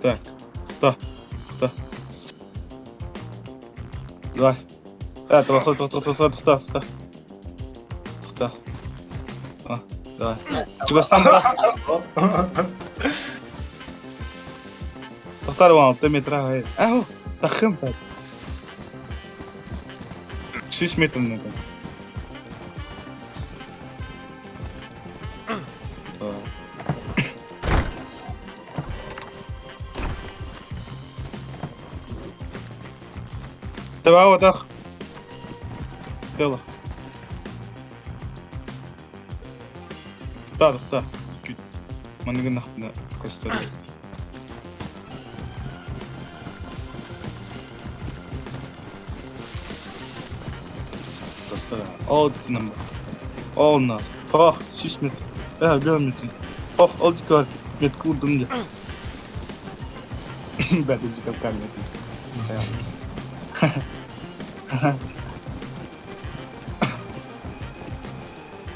Так, кто? Кто? Давай. Тоқта, тоқта, тоқта, тоқта, тоқта. Тоқта. А, давай. Чугастан бара. Тоқтар 16 метр ағай. Ау, тахым так. 6 метр надо. Давай вот так. Тело. Да, да. Маныгын нахпына көстөр. Ол number. Ол на. Ох, 6 метр. 1 метр. Ох, ол дикар. Мет курдум де. Бәді дикар камера.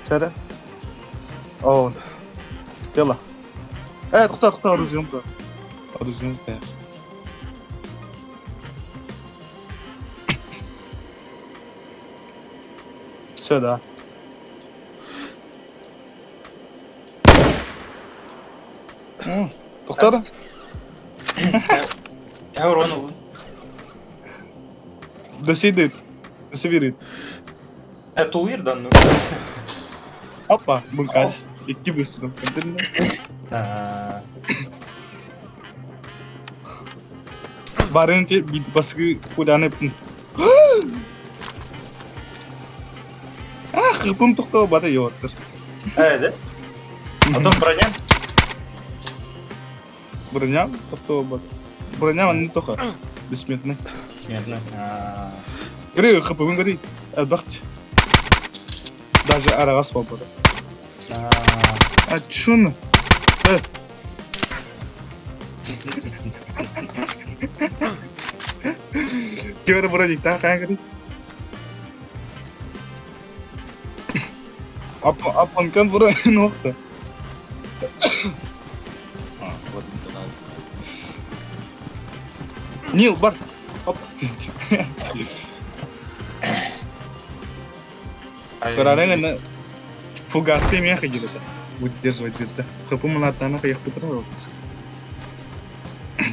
Сәрі. О, Стела. Тоқта, тоқта, оружием бар. Оружием бар. Все, да. Тоқтады? Тәуір оны бұл. Да сидит. Да сибирит. Тулуир да, ну. Опа, бункарс. Идти быстро. Барынчы баскы куданы. А, хыпым тоқтау бата йоттыр. Да? Потом броня. Броня тоқтау бата. Броня он не тоха. Бессмертный. Смертный. Гри, хыпым гри. Бахт. Даже арагас болбады. А чуны? Кемер броник та хаң гри. Апан кан броник нохта. А, вот это надо. Нил, бар. Оп. Карарена фугасы меха где-то. Выдерживать где-то. Хапу малатана хаях петра.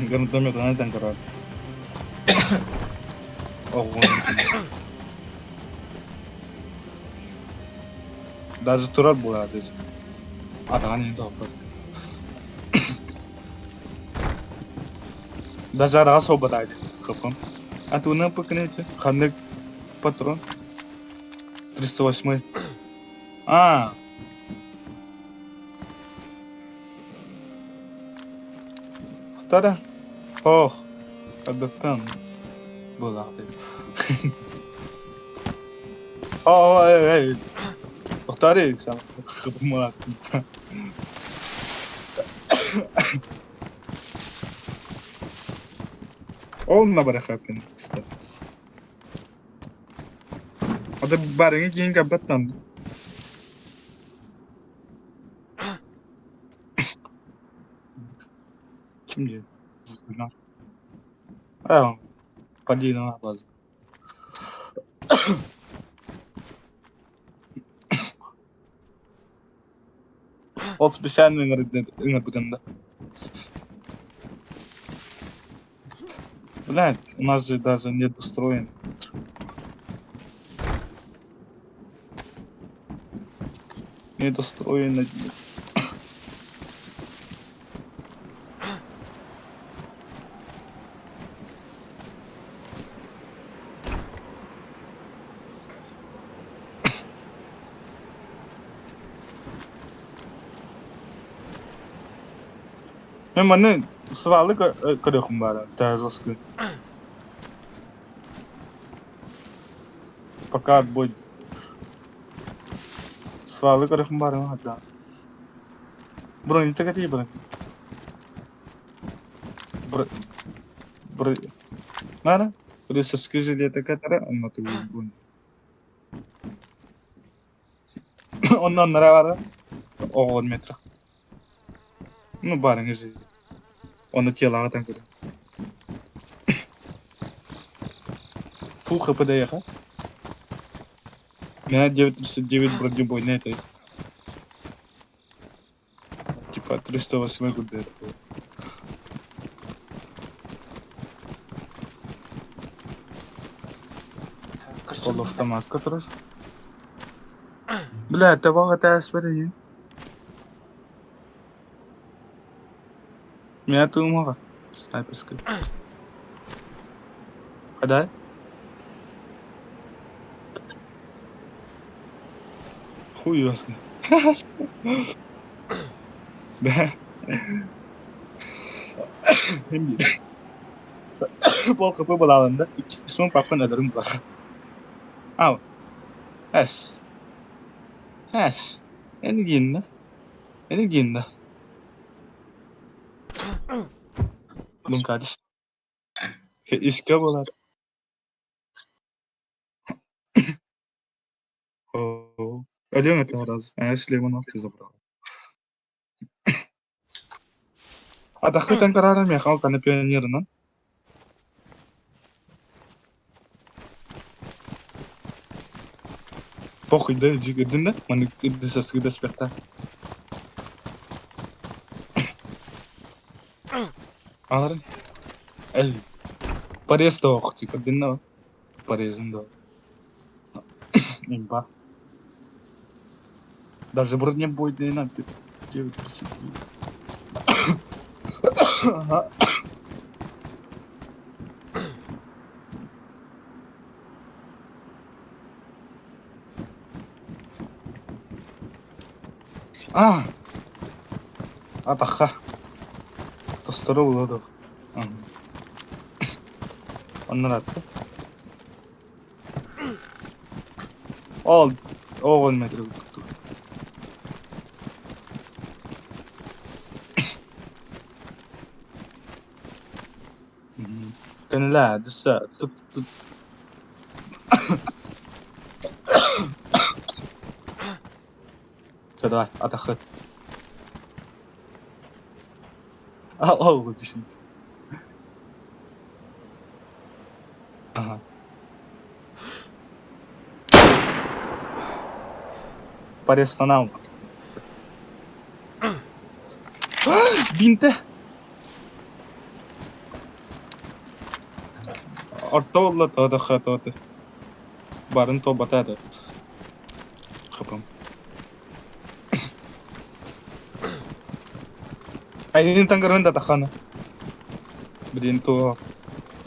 Гранатомет она там карар. Ого. Даже турар була даже. Атаған енді опыр. Даже араға собадайды. Хапым. А ты на пыкнете? Ханнык патрон. 308. А. Вторая. Ох. Абакан. Булады. О, эй, эй. Повтори, сам. Ол на барахапин, кстати. Ада барыңы кейін кабаттан. Ким диye? А, поди на базу. Ол специально ыҥырбытында. Блядь, у нас же даже не достроен. Недостроено. Мен маны свалы көрөхүм бара, та жестко. Пока отбой. Свалы көрөхүм бара, да. Бронь, так это бронь. Бро... Бро... Надо? Присоскрижили это катара, он ты бронь. Оннан нара бара. 10 метр. Ну, барың же. Оны телаҕа көрөн. Фул хп дэйэхэ. Меня 939 бронебойный это. Типа 308 гуд Полуавтомат который. Бля, табаҕа тээспэт ини. Меня тыымаҕа. Снайперский. Хадай? Хуй его знает. Да. Пол хп балалында. Иккис папкан өлөрүм булар. Ау. Эс. Эс. Энигинна. Энигинна. Луҥкаадыс. Искэ буолар. Оо. Өлүөҥ этэ раз. Ээ, Шлемон ты забрал. Атаххытан карара миэхэ алтаны пионерынан. Похуй да, дьигирдин да, маннык сасыгы спектакль. Аларын. Эл. Порез да ох, дьигирдин да. Порезин да. Имба. Даже бронебойный типа 9.39. Ага. А! Атахха. Тостору булуо Оннор атты. Ол оҕон метр курдук. Кэнэлээ, дысса, тут тут Чэ, давай, атаххыт. Ал, действительно. Ага. Порезтанал. Бинте! Орто буолла тоотоххо тоото. Барын туолбата да. Хапым. Айнин таҥаран да тахана. Блин, то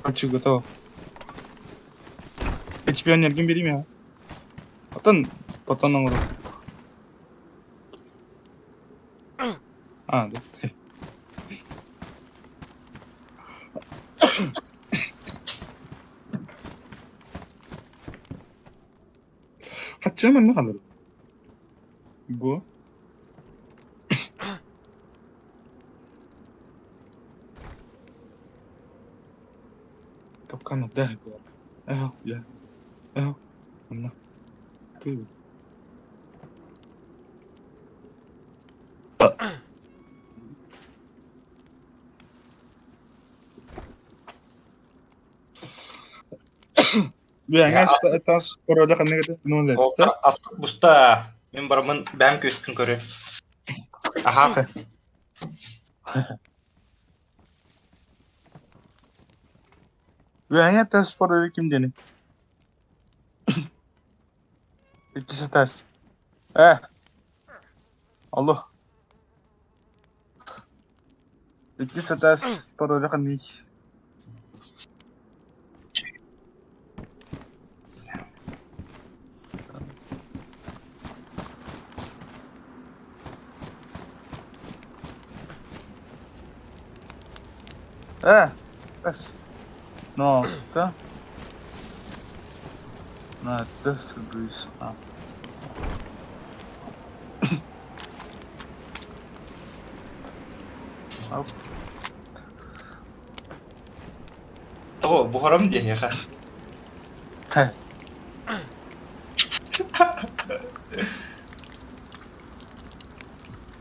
хочу готов. Чемпионергин берейм я. Потом, потом оҥорор. А, да. Хаччы манна хаалар. Бу. Капкан дээх Эһэ, я. Эһэ, манна. Ты. Үөҥэ тас короле ханнык этэ? Ну, Ол аскыт буста. Мин бараммын бэйэм күөспүн көрү. Аһаахы. Үөҥэ тас короле ким диэний? Иккис этээс. Э, алло. Иккис этээс пароля ханныый? Э, эс. Notte. Notte, bus. Ah. Тоҕо буһарам диэһиэхэ.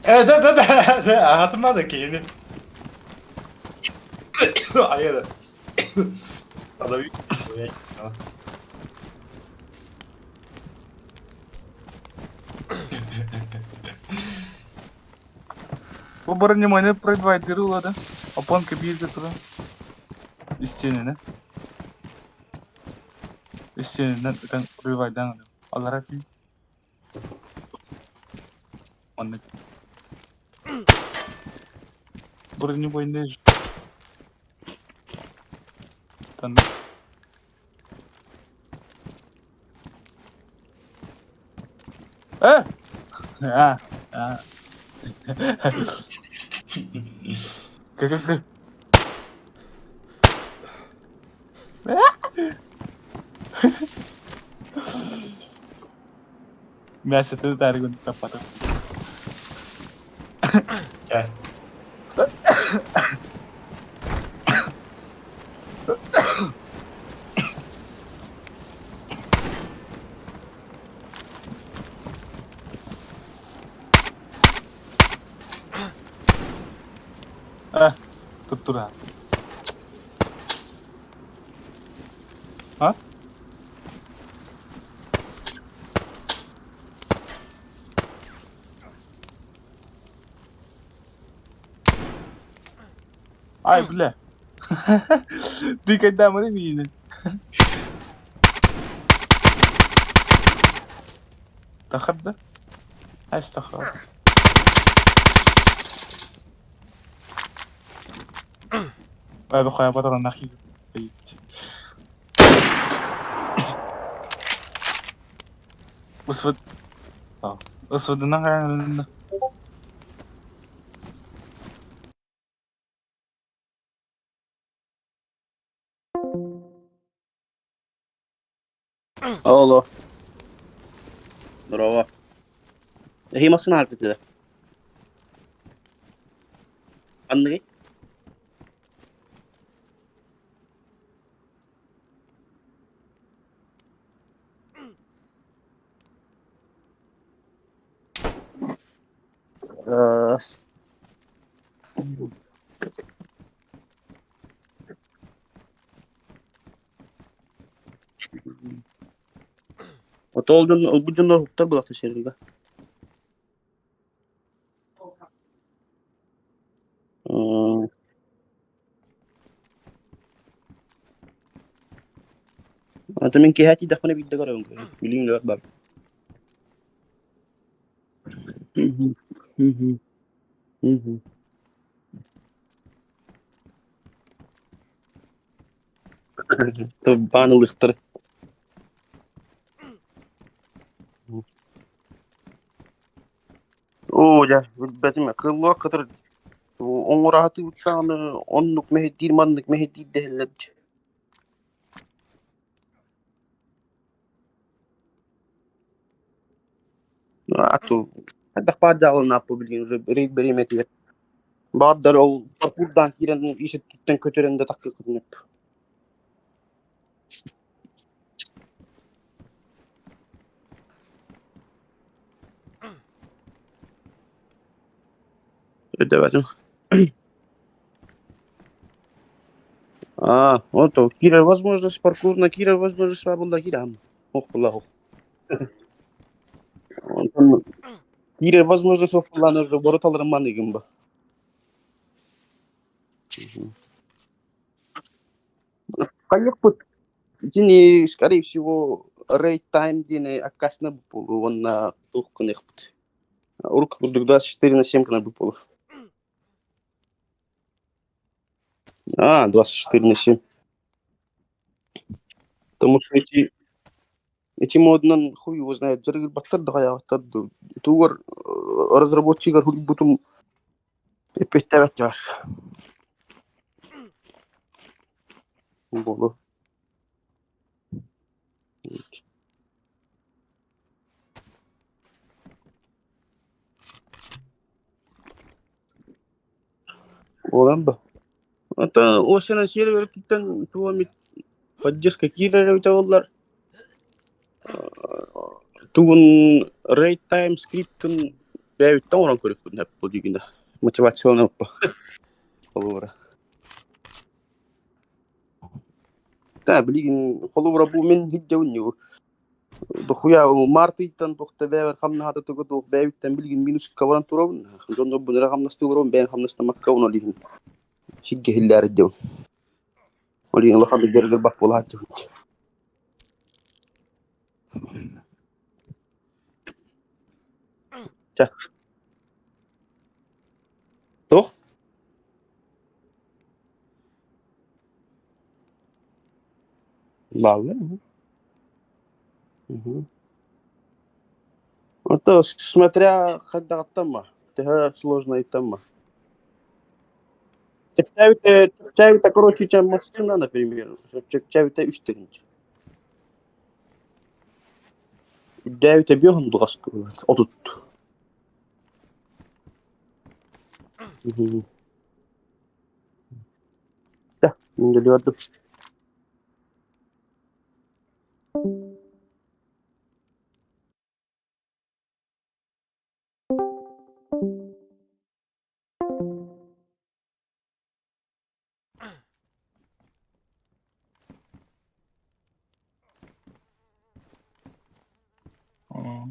Э, да, да, да, да, аһатыма да киһини. Айа да. Продавить человек. Бу бронеманы провайдеры ылла да. Опонка бииргэ туран. Истиэнэнэн. Истиэнэнэн ытан провайдаан ылым. Аллара тиий. Маннык. Бронебойный Там. Э! А, а. Как Мясо таарыгын таппатым. Чэ. А, туттура. А? Ай, бля. Ты когда миинин? Тахарда? Астахар. Ай, бахая батаран нахи. Усвыт. Усвыдынан Алло. Здорово. Эһи массыына аһарбыт Ханныгый? Э, Ото ол дьон ылбыт дьоннор уһуктар буолахта сэргэ. Ото мин киэһэ тиийдэхпинэ биирдэ көрөбүн билиҥ үлэбэр бар. Баан ылыахтара. Оо дьэ, билбэтим кыллыах кытары оҥораатыбыттаҕына оннук мэһэйдиир маннык мэһэйдиир дэһэллэр дии. А то хайдах баар дьаалынааппы билигин уже рейд бириэмэтигэр баардар ол паркурдаан киирэн ис өттүттэн көтөрөн да тахсыахпытын сөп. Өйдөөбөтүм. А, вот киирэр возможность паркурна киирэр возможность баар буолла киирэ ох буолла Онтон киирэр возможность суох буоллаан уже бороталарым маныгым ба. Хайыахпыт итини скорее всего рейд тайм диэни аккаасына буолуо уонна туох гыныахпыт. Урукку курдук 24 на 7 гына буолуо. А, 24 на 7. Потому что эти модунан хуй его знает дьарыгырбаттар да хайаҕаттар да тугар разработчигар хуйбутум эппиэттээбэт дьаар буолуо. Буолан ба. Оттон уоссанан сиэр өрүттүттэн туох эмит поддержка киирэр эбитэ буоллар тугун Raid Time скриптын бэйэбиттэн оҥорон көрүөхпүн сөп бу дигинэ мотивационный оппа холобура. Да, билигин холобура бу мин хиддьэбин дохуя мартыйтан туохта бэйэбэр хамнаһата тугу туох бэйэбиттэн билигин минуска баран турабын. Дьоннорбун эрэ хамнастыыларым бэйэм хамнастамакка ол иһин сиргэ иһиллээр диэбин. Ол иһин улахан дьарыгырбат буолааччыбын. Чэ. Туох? Бааллар. Мгм. Это смотря хайдаҕыттан ма, төһө сложнайыттан ма. Чэпчээбитэ, чэпчээбитэ, короче, чем массыына, например, чэпчээбитэ үс тыһыынча. Үрдээбитэ биэс ундуҕас 30. Мгм. Чэ, мин дэлиэрдим. Аа.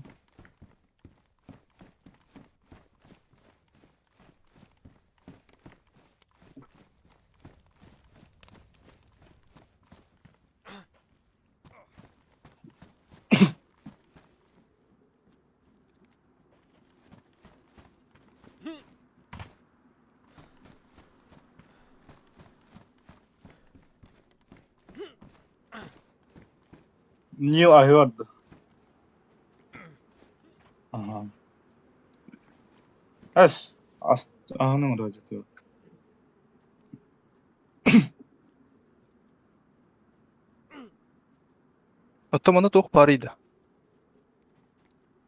Нил аһыы барда. Аха. Эс, ас аһын оҥоро. Оттон манна туох баарый да?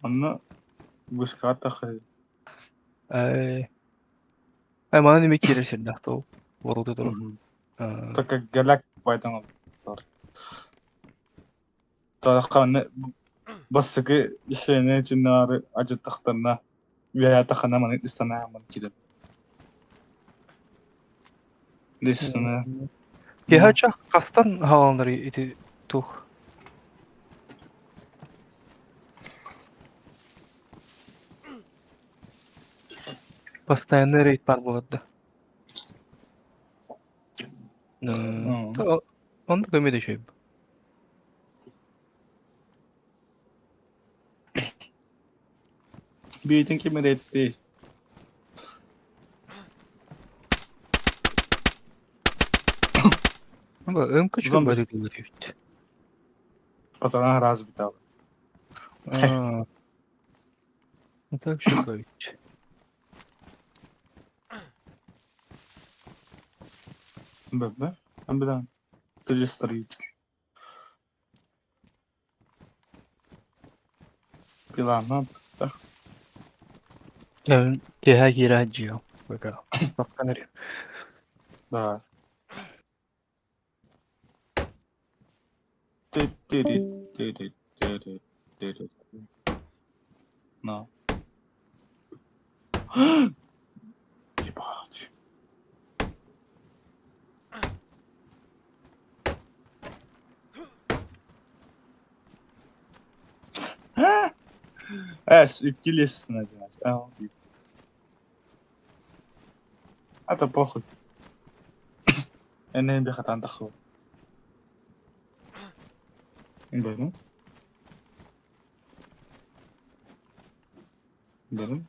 Онно вышка тахай. Ээ, манан эмиэ киирэр сирдээх ол ворута турар. Так как галак байтан Тарахханы бастакы исэни чиннаары ажыттахтарына үөһээ тахана маны ыстанаамын киирэн. Листана. Киһи чах хастан хааланар ити туох? Постоянный рейд бар буолар да. Онно көмө да үчүгэй. Биитин ким эрэттий? Өҥкө Зомби. үчүгэй эбит. Патана раз битал. Аа. Так үчүгэй эбит. Бэбэ. Амбидан. Ты же строитель. Пилана. Киэһэ киирэ сылдьыам. Пока. Да. Ти-ти-ти-ти-ти-ти-ти. На. Ебать. Эс, икки лестница. Это похуй. Энен бихатан тахуй. Бэрин. Бэрин.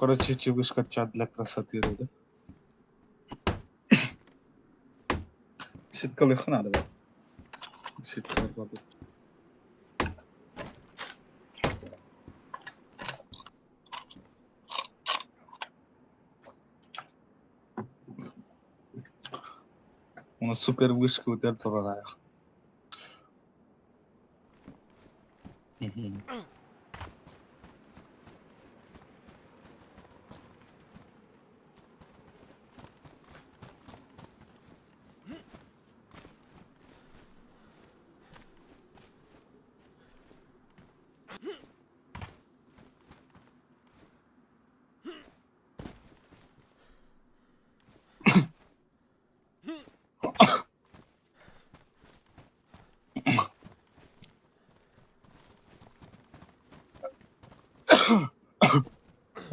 Короче, чебышка чат для красоты, да? Сеткалыха надо. Сетка бабы. У нас супер вышка өтөр турар.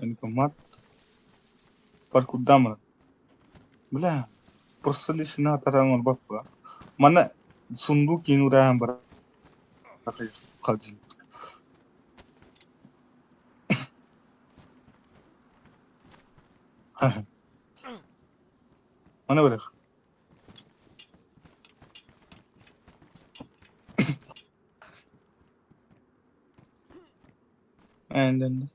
Военкомат. Паркурдамра. Бля, просто лесина баппа. Мана сундук инураан бар. Холодильник. Мана барах. And then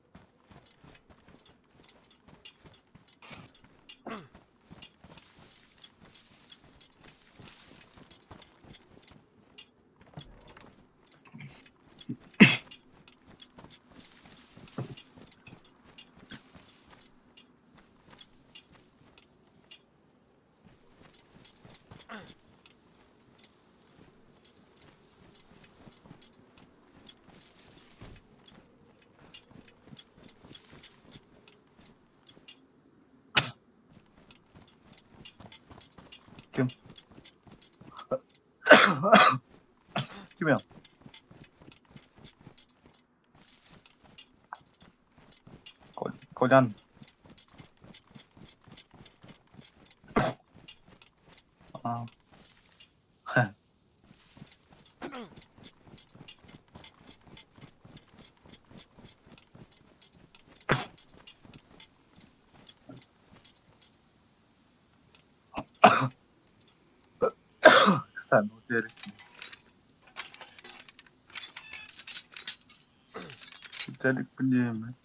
Ким? Ким я? Колян. А. Кстати, вот я Виталик блин.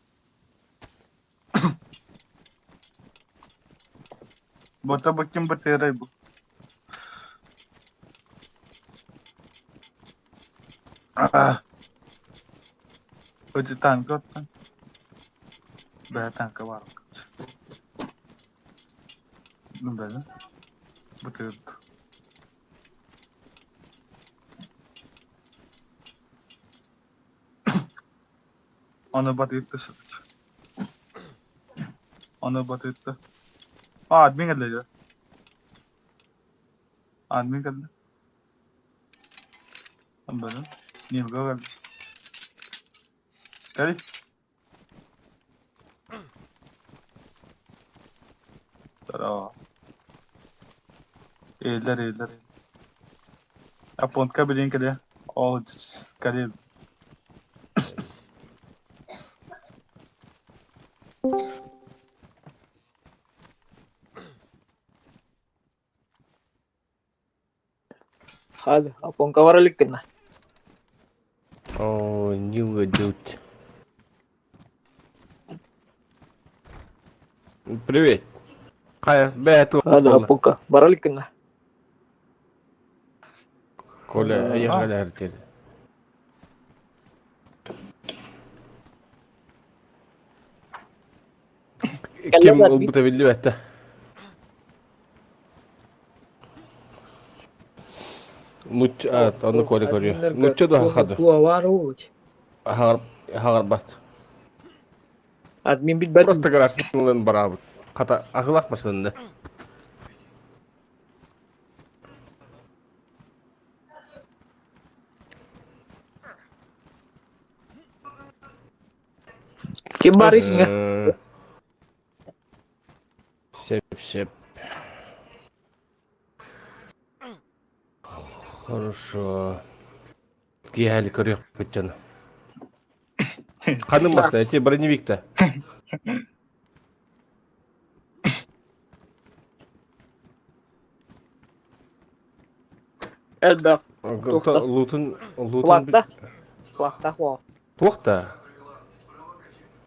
Бота бу ким бытырай бу? А. Эти танк оттан. Бля, танка бар. Ну да. Бытыр. Аны батырды сытыч. Аны батырды. А, админ кэллэ. Админ кэллэ. Бары. Нилга кэллэ. Кэли. Здорово. Эллэр, эллэр. Японка билин кэлэ. Ол кэлэ. Hadi, Aponka var иликкинэ. О, Нилга дють. Привет. Хайа, бээ туох Hadi, буолла? Aponka бара иликкинэ. Коля, эйиэхэ кэлээр Кэллэ Ким да админ. ылбыта биллибэт да. Нучча, а, онно Туох Коля көрүө. админнарга Нучча да туох хады. туох баар уолуч. Хаҕарбат. Админ билбэтим. Просто гаражын барабыт. Хата аһылах масынны. Ким баар итинҥэ? Сеп, сеп. Хорошо. Киэһэли көрүөхпүт дьоно. Ханнык массыына? Эти броневик-то? Элбэх. Туохта. Лутун лутун Флагта. Флагтаах уол. Туох да?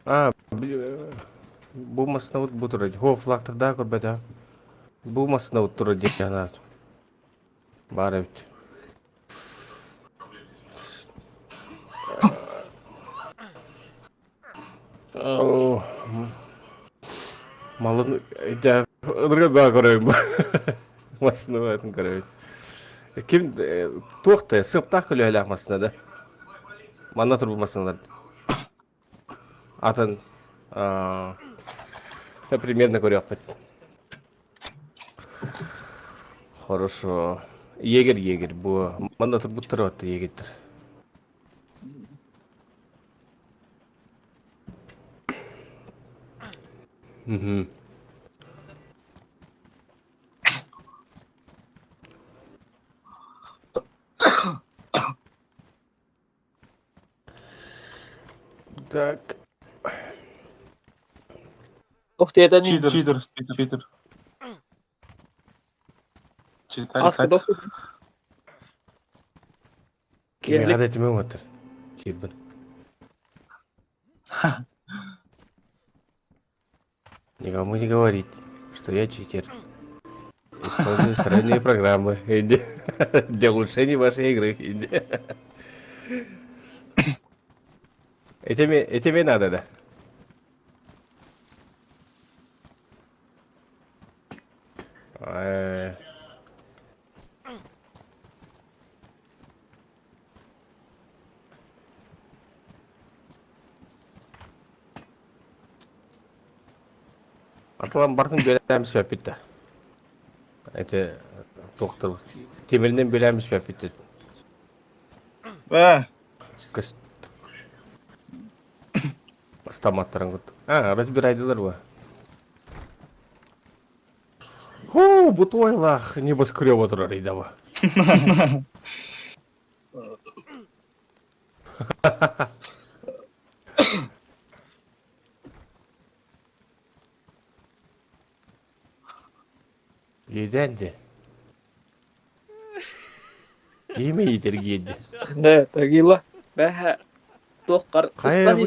А, бу массыынабыт бу турар. Хо, флагтардаах көрбөтө. Бу массыынабыт турар диэн Баар эбит. Малын дьэ ылырга баа көрөйүм. Массыына баатын көрөйүн. Ким туох да сыаптаах көлөһөлөөх массыына да. Манна турбут массыыналар. Атын примерно көрүөхпүт. Хорошо. Егерь егерь бу манна турбуттар отты егерьдер. Мгм. Так. Ух ты, это не... Читер, читер, читер, читер. Читай, Хаска так. Кимиэхэ да этимэҥ уоттар. Киирбин. Никому не говорить, что я читер. Использую сторонние программы для улучшения вашей игры. Этими надо, да? Атылан бартын бөләм сөпүттэ. Это доктор. Темиринен бөләм сөпүттэ. Э, Көс. Стаматтарын кут. А, разбирайдылар ба. Ху, бутуайлах небоскреб отырар идаба. Иэдээн Киимэ иитэр гиэдэ. Да, Тагила. Бэһэ. Туох кар... Хайа бу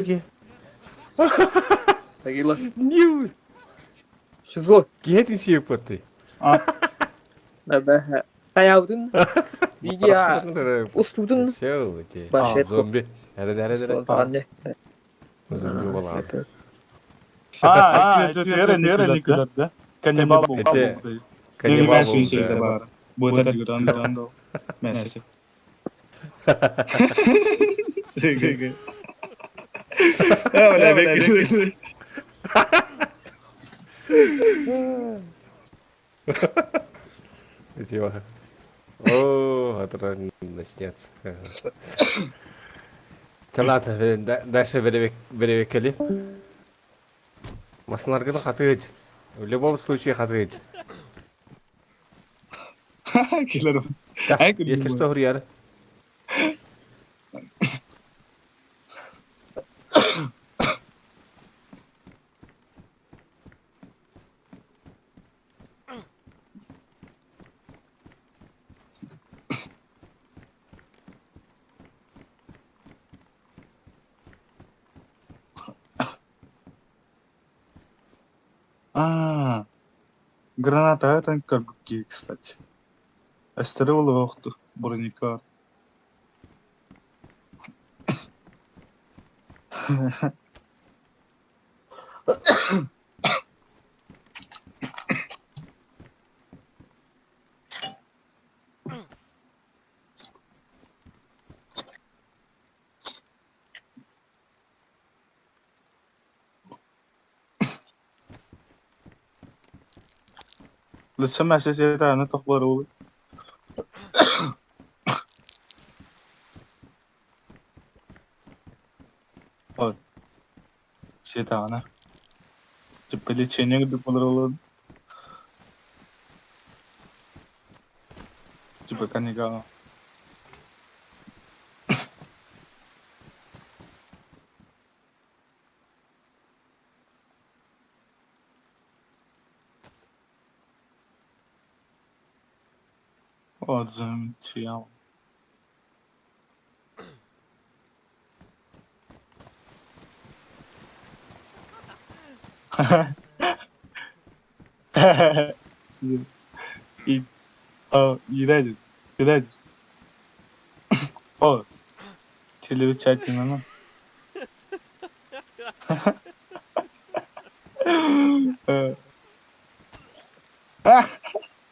Тагила. Нью. Шизо. Киһи сиэппэт. Да, бэһэ. Хайаабытын видео устубутун Все, эти. Башет. Зомби. Эре эре эре. Зомби болар. А, эти да? Каннибал был. Эти Каннибал был. Будет это Месси. Sì. Eh, бля, Типа. О, это начнется. Да ладно, дальше беребеккели. Массыналаргын хатыгыч. В любом случае хатыгыч. Киллер. Если что, хурьяр. А, граната это как кстати. Астерол охту бронекар. لسه اساسية تاعنا تخبر والله. تاعنا تبقى لي تشينيك دي والله. تبقى كانيكا. О, замечал. И, а, ирэдит, ирэдит. О, телевичатина.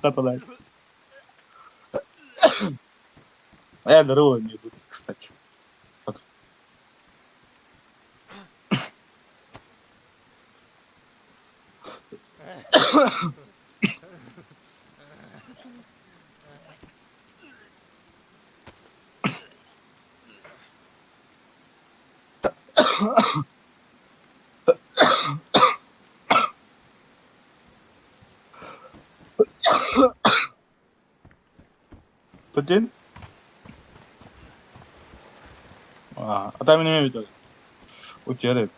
Каталай. Я здорово не будет, кстати. Вот. Putin? А, а там не видел. Утерет.